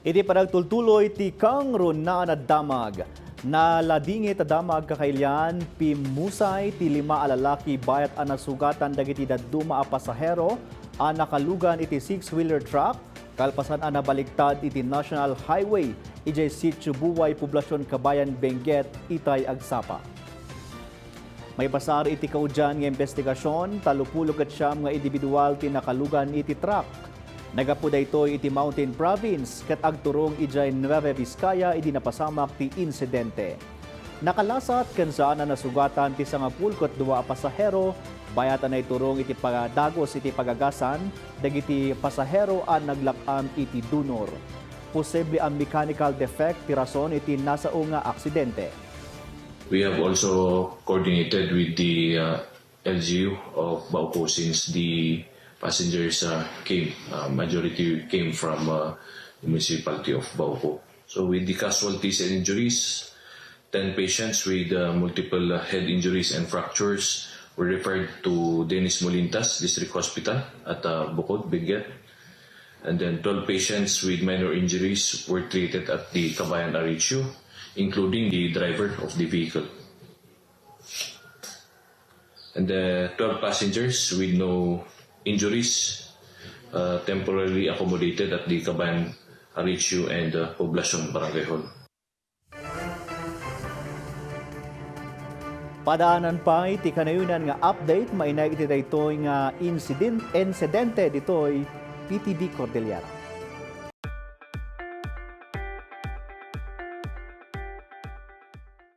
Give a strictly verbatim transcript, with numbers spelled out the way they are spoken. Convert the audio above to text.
Iti panagtultuloy ti kangrunaan a damag, naladingit a damag kakailian, pimmusay ti lima a lalaki bayat a nasugatan dagiti dadduma a pasahero a nakalugan iti six-wheeler truck kalpasan a nabaligtad iti National Highway idiay Sitio Buway, Poblacion Kabayan, Benguet, itay agsapa. Maibasar iti kaudian nga imbestigasion, tallopulo ket siam nga individual ti nakalugan iti truck. Naggapu daytoy iti Mountain Province ket agturong idiay Nueva Vizcaya idi napasamak ti insidente. Nakalasat ken saan a nasugatan ti sangapulo ket dua a pasahero, bayat a naiturong iti pagadagus iti pagagasan dagiti pasahero a naglak-am iti dunor. Posible a mechanical defect ti rason iti nasao nga aksidente. We have also coordinated with the, uh, L G U of Bauco, since the passengers, uh, came, uh, majority came from, uh, the municipality of Bauco. So with the casualties and injuries, ten patients with, uh, multiple, uh, head injuries and fractures were referred to Dennis Molintas District Hospital at, uh, Bocod, Benguet. And then twelve patients with minor injuries were treated at the Kabayan R H U, including the driver of the vehicle. And the twelve passengers with no injuries, uh, temporarily accommodated at the Kabayan R H U and, uh, Poblacion Barangay Hall. Padaanan pay ti kanayonan nga update mainaig iti daytoy nga incident-, insidente ditoy P T B Cordillera.